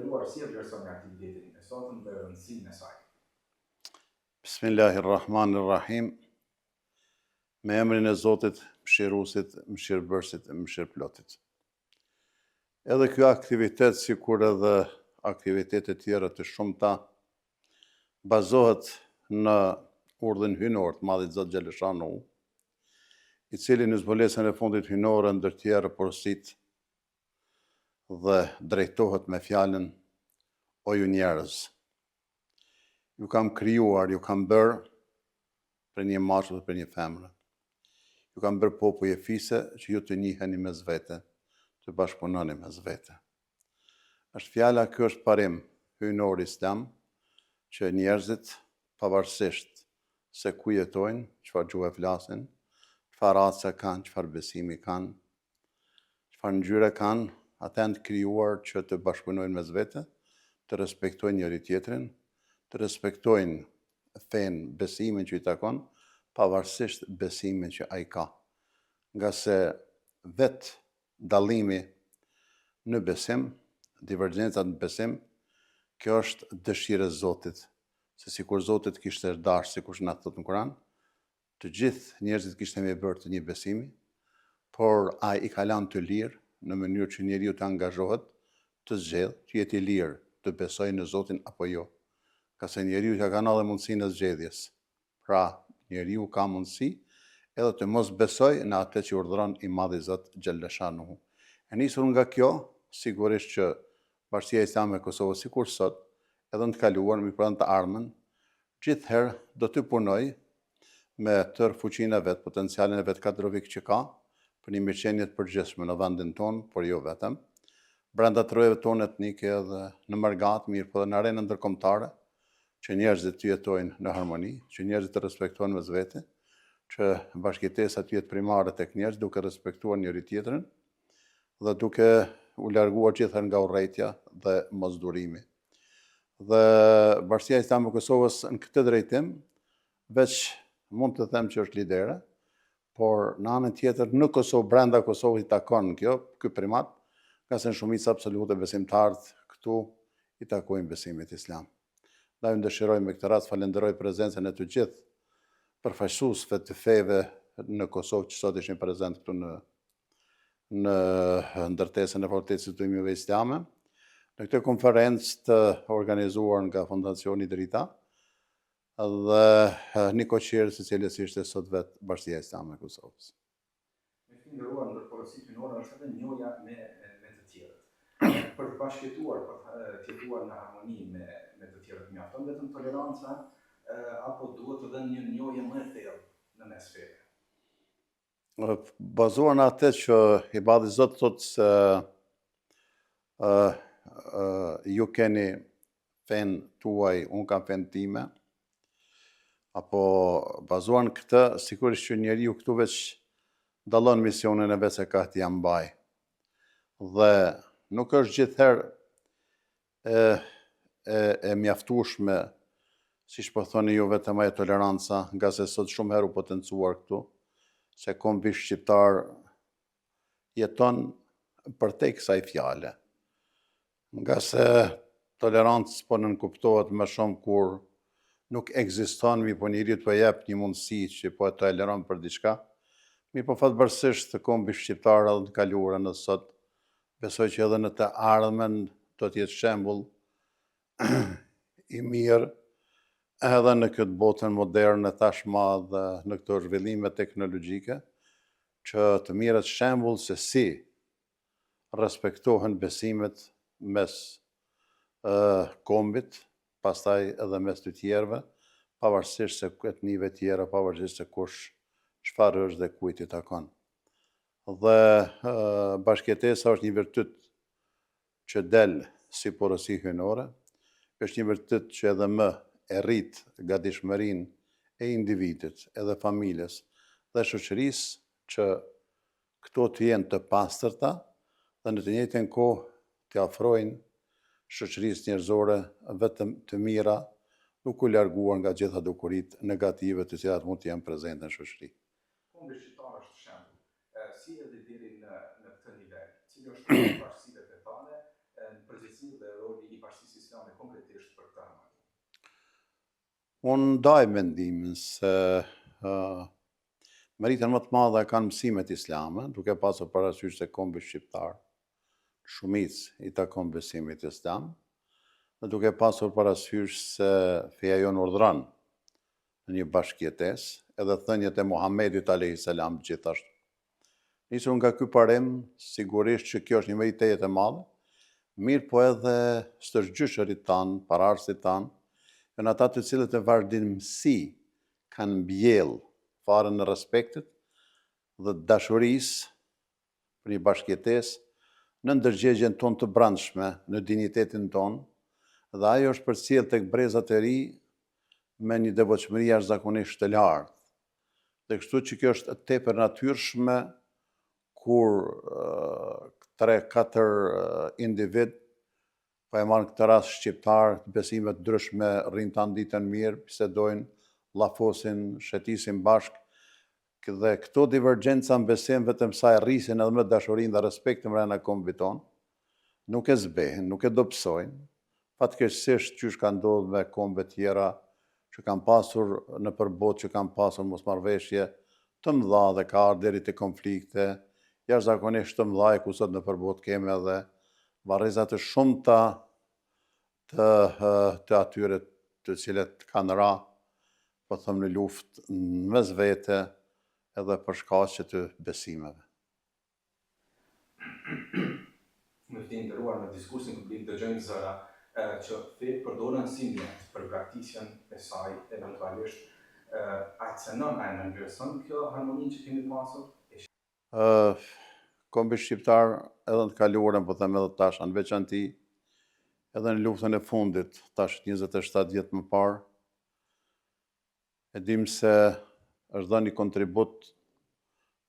nderuar, si e vlerësoni aktivitetin e sotëm dhe rëndësinë e saj? Bismillahirrahmanirrahim. Me emrin e Zotit, Mëshiruesit, Mëshirëbërësit, Mëshirëplotit. Edhe ky aktivitet, sikur edhe aktivitete tjera të shumta, bazohet në urdhrin hyjnor të Madhit Zot Xheleshanuhu, i cili në zbulesën e fundit hyjnore ndër tjera porosit dhe drejtohet me fjalën o ju njerëz. Ju kam krijuar, ju kam bërë prej një mashkulli dhe prej një femre. Ju kam bërë popuj e fise që ju të njiheni mes vete, të bashkëpunoni mes vete. Është fjala, ky është parim hyjnor islam që njerëzit pavarësisht se ku jetojnë, çfarë gjuhe flasin, çfarë race kanë, çfarë besimi kanë, çfarë ngjyre kanë, ata janë të krijuar që të bashkëpunojnë mes vete, të respektojnë njëri-tjetrin, të respektojnë fenë, besimin që i takon, pavarësisht besimin që ai ka. Ngase vetë dallimi në besim, divergjencat në besim, kjo është dëshirë e Zotit, se sikur Zoti të kishte dashtë, sikur na thotë në Kur'an, Të gjithë njerëzit kishte me i bërë të një besimi, por ai i ka lanë të lirë në mënyrë që njeriu të angazhohet, të zgjedhë, të jetë i lirë të besojë në Zotin apo jo. Ngase njeriu ia ka dhënë edhe mundësinë e zgjedhjes. Pra, njeriu ka mundësi edhe të mos besojë në atë që urdhëron i Madhi Zot xhelleshanuhu. E nisur nga kjo, sigurisht që Bashkësia Islame e Kosovës sikur sot, edhe në të kaluarën, mirëpo edhe në të ardhmen, gjithherë do të punojë me tërë fuqinë e vet, potencialin e vet kadrovik që ka, për një mirëqenie të përgjithshme në vendin tonë, por jo vetëm, brenda trojeve tona etnike edhe në mërgatë, mirëpo edhe në arenën ndërkombëtare, që njerëzit të jetojnë në harmoni, që njerëzit të respektohen mes vete, që bashkëjetesa të jetë primare tek njerëzit duke respektuar njëri-tjetrin dhe duke u larguar gjithherë nga urrejtja dhe mosdurimi. Dhe Bashkësia Islame e Kosovës në këtë drejtim, veç mund të them që është lidere, por në anën tjetër në Kosovë, brenda Kosovës i takon kjo, ky primat, ngase në shumicë absolute besimtarët këtu i takojnë besimit islam. Ndaj unë dëshiroj me këtë rast falenderoj prezencën e të gjithë përfaqësuesve të feve në Kosovë që sot ishin prezent këtu në në ndërtesën e Fakultetit të Studimeve Islame. Në këtë konferencë të organizuar nga Fondacioni Drita dhe nikoqir së cilës ishte sot vetë Bashkësia Islame e Kosovës. Myfti i nderuar ndër porositë hyjnore është edhe njohja me me të tjerët. Për të bashkëjetuar, për të jetuar në harmoni me me të tjerët, mjafton vetëm toleranca apo duhet edhe një njohje më e thellë në mes feve? Bazuar në atë që i Madhi Zot thotë se ju keni fenë tuaj, unë kam fenë time, apo bazuar në këtë, sigurisht që njeriu këtu veç dallon misionin e vet se kah t'ia mbajë. Dhe nuk është gjithherë e e e mjaftueshme, siç po thoni ju vetëm ajo toleranca, ngase sot shumë herë u potencuar këtu se kombi shqiptar jeton përtej kësaj fjale. Ngase tolerancë po nënkuptohet më shumë kur nuk ekziston, mirëpo njeriut po jep një mundësi që po e toleron për diçka, mirëpo fatbardhësisht kombi shqiptar edhe në të kaluarën edhe sot Besoj që edhe në të ardhmen do të jetë shembull i mirë edhe në këtë botën moderne tashmë dhe në këto zhvillime teknologjike, që të merret shembull se si respektohen besimet mes kombit, pastaj edhe mes të tjerëve, pavarësisht se etnive tjera, pavarësisht se kush çfarë është dhe kujt i takon. Dhe bashkëjetesa është një virtyt që del si porosi hyjnore, është një virtyt që edhe më e rrit gatishmërinë e individit, edhe familjes dhe shoqërisë që këto të jenë të pastërta dhe në të njëjtën kohë t'i afrojnë shoqërisë njerëzore vetëm të mira, duke u larguar nga gjitha dukuritë negative të cilat mund të jenë prezente në shoqëri. Kombi shqiptar është shembull. Si erdhi deri në në këtë nivel? Cili është roli i bashkësive fetare në përgjithësi dhe roli. roli i Bashkësisë Islame konkretisht për këtë harmoni? Unë ndaj mendimin se meritën më të madhe e kanë mësimet islame, duke pasur parasysh se kombi shqiptar shumicë i takon besimit islam, dhe duke pasur parasysh se feja jonë urdhëron në një bashkëjetesë, edhe thëniet e Muhamedit alejhi selam gjithashtu. Nisur nga ky parim, sigurisht që kjo është një meritë tejet e madhe, mirëpo edhe stërgjyshërit tanë, paraardhësit tanë, janë ata të cilët në vazhdimësi kanë mbjellë farën e respektit dhe dashurisë për një bashkëjetesë në ndërgjegjen tonë të brendshme, në dinjitetin tonë, dhe ajo është përcjellë tek brezat e ri me një devotshmëri jashtëzakonisht të lartë. Dhe kështu që kjo është tepër e natyrshme kur 3-4 individ Po e marr në këtë rast shqiptarë të besime të ndryshme rrinë tanë ditën mirë, bisedojnë, llafosin, shëtisin bashkë dhe këto divergjenca në besim vetëm sa e rrisin edhe më dashurinë dhe respektin mrena kombit tonë, nuk e zbehin, nuk e dobësojnë, fatkeqësisht qysh ka ndodhur me kombe tjera që kanë pasur nëpër botë që kanë pasur mosmarrëveshje të mëdha dhe ka ardhur deri te konflikte jashtëzakonisht të mëdha ku sot nëpër botë kemi edhe varreza të shumta të të atyre të cilët kanë ra, po them në luftë në mes vete edhe për shkaqe të besimeve. Myfti i nderuar në diskursin publik dëgjojmë zëra që fetë përdoren si mjet për braktisjen e saj eventualisht a e cenon a e nënvlerëson kjo harmoninë që kemi pasur? Kombi shqiptar edhe në të kaluarën, po them edhe tash, në veçanti, edhe në luftën e fundit, tash 27 vjet më parë, e dim se është dhënë një kontribut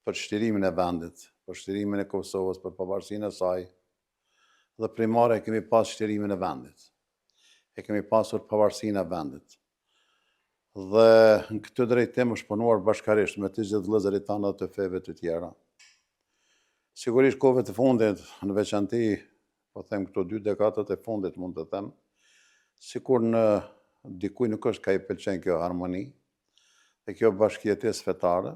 për çlirimin e vendit, për çlirimin e Kosovës, për pavarësinë e saj, dhe primare e kemi pas çlirimin e vendit. E kemi pasur pavarësinë e vendit. Dhe në këtë drejtim është punuar bashkarisht me të gjithë vëllezërit tanë dhe të feve të tjera. Sigurisht kohëve të fundit, në veçanti, po them këto dy dekadat e fundit mund të them, sikur në dikuj nuk është ka i pëlqen kjo harmoni dhe kjo bashkëjetesë fetare,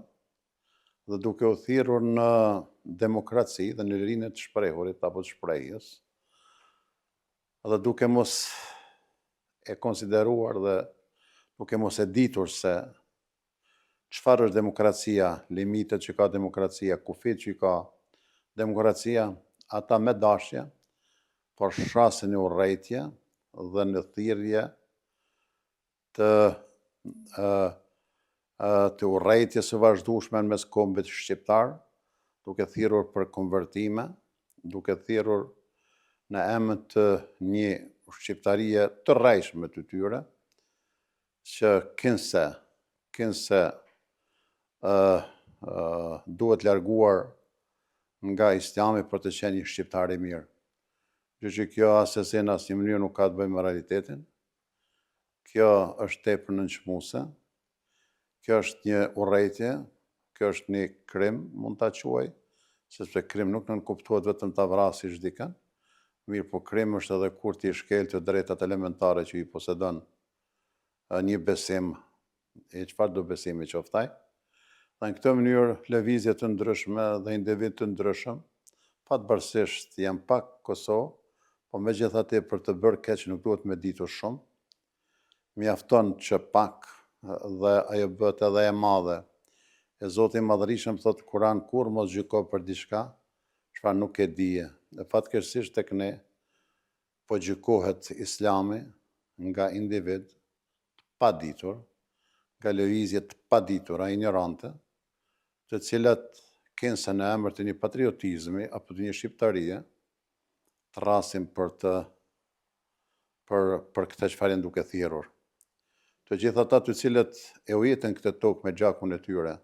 dhe duke u thirrur në demokraci dhe në lirinë e të shprehurit apo të shprehjes, dhe duke mos e konsideruar dhe duke mos e ditur se çfarë është demokracia, limitet që ka demokracia, kufijtë që ka demokracia, ata me dashje, por thërrasin në urrejtje dhe në thirrje të të urrejtjes së vazhdueshme në mes kombit shqiptar, duke thirrur për konvertime, duke thirrur në emër të një shqiptarie të rrejshme të tyre, që kinse, kinse ë duhet larguar nga islami për të qenë një shqiptar i mirë. Gjë që kjo asesi në asnjë mënyrë nuk ka të bëjë me realitetin, Kjo është tepër nënçmuese. Kjo është një urrejtje, kjo është një krim, mund ta quaj, sepse krim nuk nënkuptohet vetëm ta vrasësh dikën, mirëpo krim është edhe kur ti shkel të drejtat elementare që i posedon një besim, i çfarëdo besimi qoftë ai. Dhe në këtë mënyrë lëvizje të ndryshme dhe individë të ndryshëm, fatbardhësisht janë pak Kosovë, po megjithatë për të bërë keq nuk duhet me ditur shumë, mjafton që pak dhe ajo bëhet edhe e madhe. E Zoti i Madhërishëm thotë Kuran kurrë mos gjyko për diçka çfarë nuk e dije. E fatkeqësisht tek ne po gjykohet Islami nga individë të paditur, nga lëvizje të paditura, injorante, të cilat kinse në emër të një patriotizmi apo të një shqiptarie, thërrasin për të për për këtë çfarë janë duke thirrur. Të gjithë ata të cilët e ujitën këtë tokë me gjakun e tyre,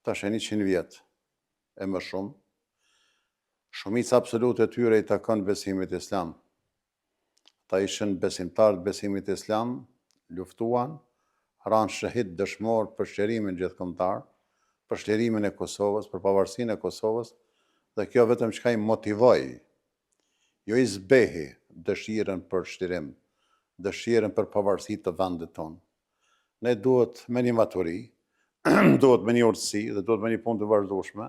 tash e 100 vjet e më shumë, shumica absolute e tyre i takon besimit islam. Ata ishin besimtarë të besimit islam, luftuan, ranë shehid dëshmorë për çlirimin gjithëkombëtar, për çlirimin e Kosovës, për pavarësinë e Kosovës, dhe kjo vetëm çka i motivoi, jo i zbehi dëshirën për çlirim, dëshirën për pavarësi të vendit tonë. Ne duhet me një maturi, duhet me një urtësi dhe duhet me një punë të vazhdueshme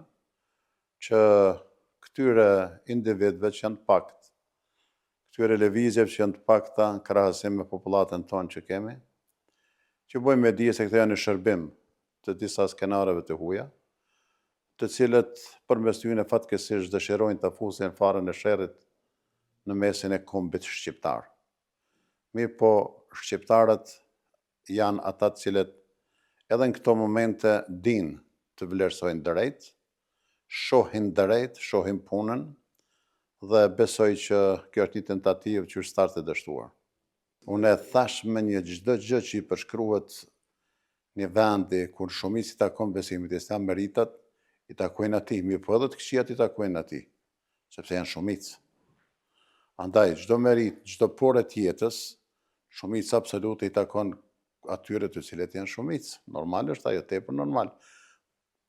që këtyre individëve që janë të paktë, këtyre lëvizjeve që janë të pakta në krahasim me popullatën tonë që kemi, që bëjmë me dije se këto janë në shërbim të disa skenareve të huaja, të cilët përmes tyre fatkeqësisht dëshirojnë ta fusin farën e sherrit në mesin e kombit shqiptar. Mirëpo, shqiptarët janë ata të cilët edhe në këto momente dinë të vlerësojnë drejt, shohin drejt, shohin punën dhe besoj që kjo është një tentativë që është start e dështuar. Unë e thash me një çdo gjë që i përshkruhet një vendi kur shumicë i takon besimit islam, meritat i takojnë atij, mirëpo edhe të këqijat i takojnë atij, sepse janë shumicë. Andaj, çdo meritë, çdo pore të jetës, shumica absolute i takon atyre të cilët janë shumicë. Normal është ajo, tepër normal.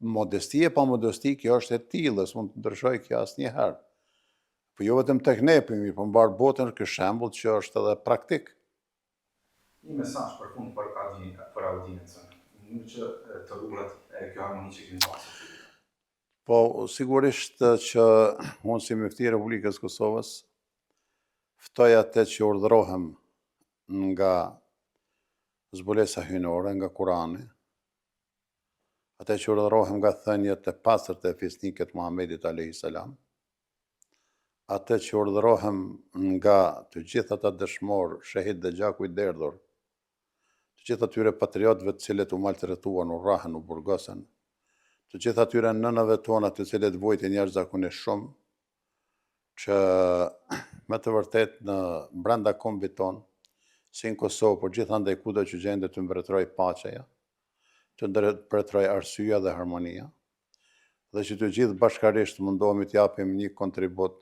Modesti e pa modesti, kjo është e tillë, s'mund të ndryshojë kjo asnjëherë. Po jo vetëm tek ne, po po mbarë botën ky shembull që është edhe praktik. Një mesazh për fund për për audiencën, në mënyrë që të ruhet kjo harmoni që kemi pasur. Po, sigurisht që unë si myfti i Republikës së Kosovës, ftoj atë që urdhërohem nga zbulesa hyjnore, nga Kurani, atë që urdhërohem nga thëniet e pastërta e fisnike të Muhamedit alayhi salam, atë që urdhërohem nga të gjithë ata dëshmorë, shehid dhe gjaku i derdhur, të gjithë atyre patriotëve të cilët u maltretuan, u rrahën, u burgosën, të gjithë atyre nënave tona të cilët vujtën jashtëzakonisht shumë, që me të vërtetë në brenda kombit tonë, si në Kosovë, por gjithandej kudo që gjendet të mbretërojë paqeja, të mbretërojë arsyeja dhe harmonia, dhe që të gjithë bashkarisht mundohemi të japim një kontribut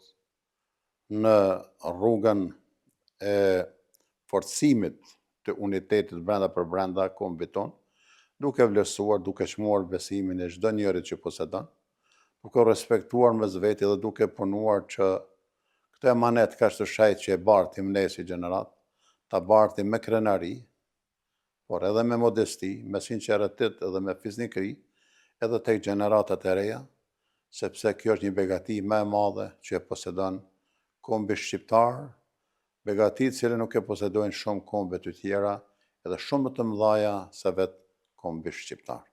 në rrugën e forcimit të unitetit brenda për brenda kombit tonë, duke vlerësuar, duke çmuar besimin e çdo njërit që posedon, duke u respektuar mes veti dhe duke punuar që këtë emanet kaq të shenjtë që e bartim ne si gjeneratë, ta bartim me krenari, por edhe me modesti, me sinqeritet dhe me fisnikëri, edhe tek gjeneratat e reja, sepse kjo është një begati më e madhe që e posedon kombi shqiptar, begati të cilën nuk e posedojnë shumë kombe të tjera, edhe shumë më të mëdhaja se vetë kombi shqiptar.